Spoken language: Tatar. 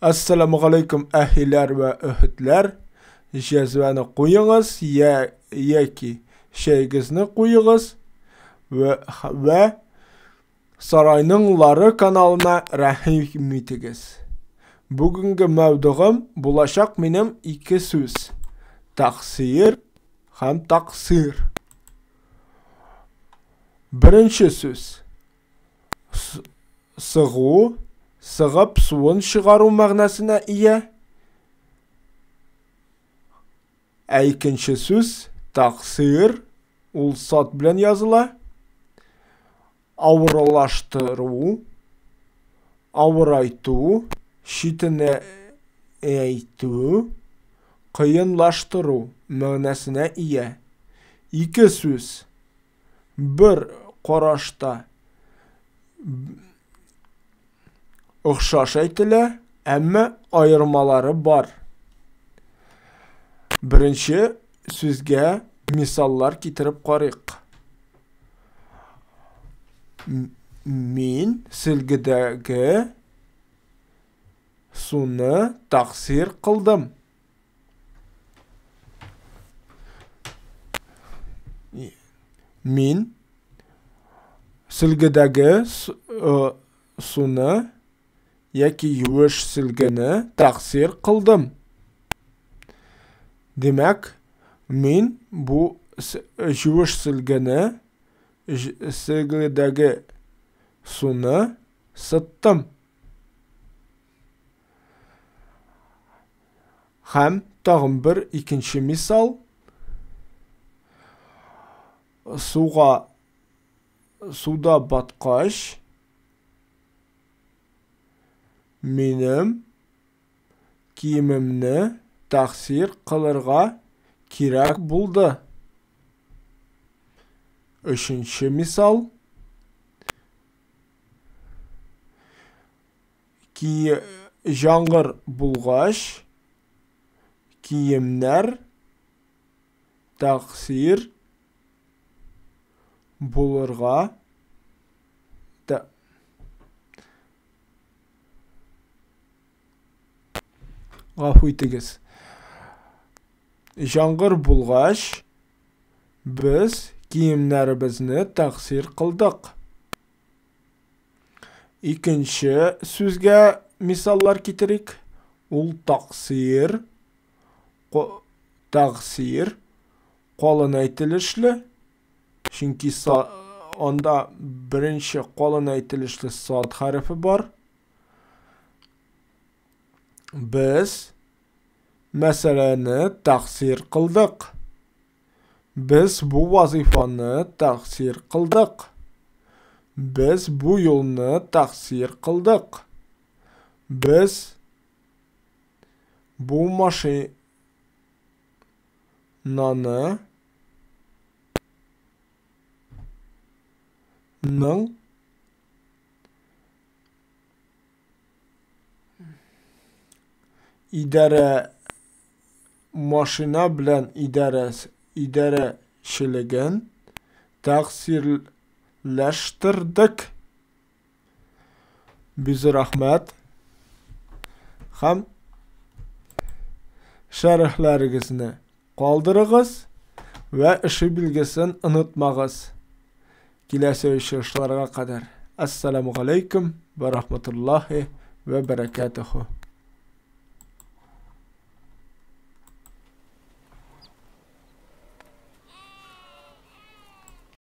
Әссәламү галәйкүм, әһиләр вә өһетләр. Җәзвәне куегыз я яки чәегезне куегыз вә, вә Сарайның Лары каналына рәхим итегез. Бүгенге мәүдугым булачак минем ике сүз. Тәкъсир һәм таксир. Беренче сүз. Сыгу, сыгып суын чыгару мәгънәсенә ия. Ә икенче сүз таксир, ул сат белән языла. Авырлаштыру, авырайту, читенәйтү, кыенлаштыру мәгънәсенә ия. Ике сүз бер карашта охшаш әйтелә, әмма аермалары бар. Беренче сүзгә мисаллар китереп карыйк. Мин сөлгедәге суны таксир кылдым. Мин сөлгедәге суны яки юеш сөлгене таксир кылдым. Димәк, мин бу юеш сөлгене сөлгедәге суны сыттым. Һәм тагын бер икенче мисал. Суга суда баткач, минем киемемне тәкъсир кылырга кирәк булды. Өченче мисал. Ки җаңгыр булгач, киемнәр тәкъсир булырга та Гафу итегез. Җаңгыр булгач, без киемнәребезне тәкъсир кылдык. Икенче сүзгә мисаллар китерик. Ул таксир, тагсир, калын әйтелешле. Чөнки анда беренче калын әйтелешле сад хәрефе бар. Без мәсьәләне тәкъсир кылдык. Без бу вазыйфаны тәкъсир кылдык. Без бу юлны тәкъсир кылдык. Без бу машинаны ның идарә машина белән идарә идарәчелеген тәкъсирләштердек. Бик рәхмәт. Һәм шәрехләрегезне калдырыгыз вә эше билгесен онытмагыз. Киләсе очрашларга кадәр. Ассаламу алейкум ва рахматуллахи ва баракатуху.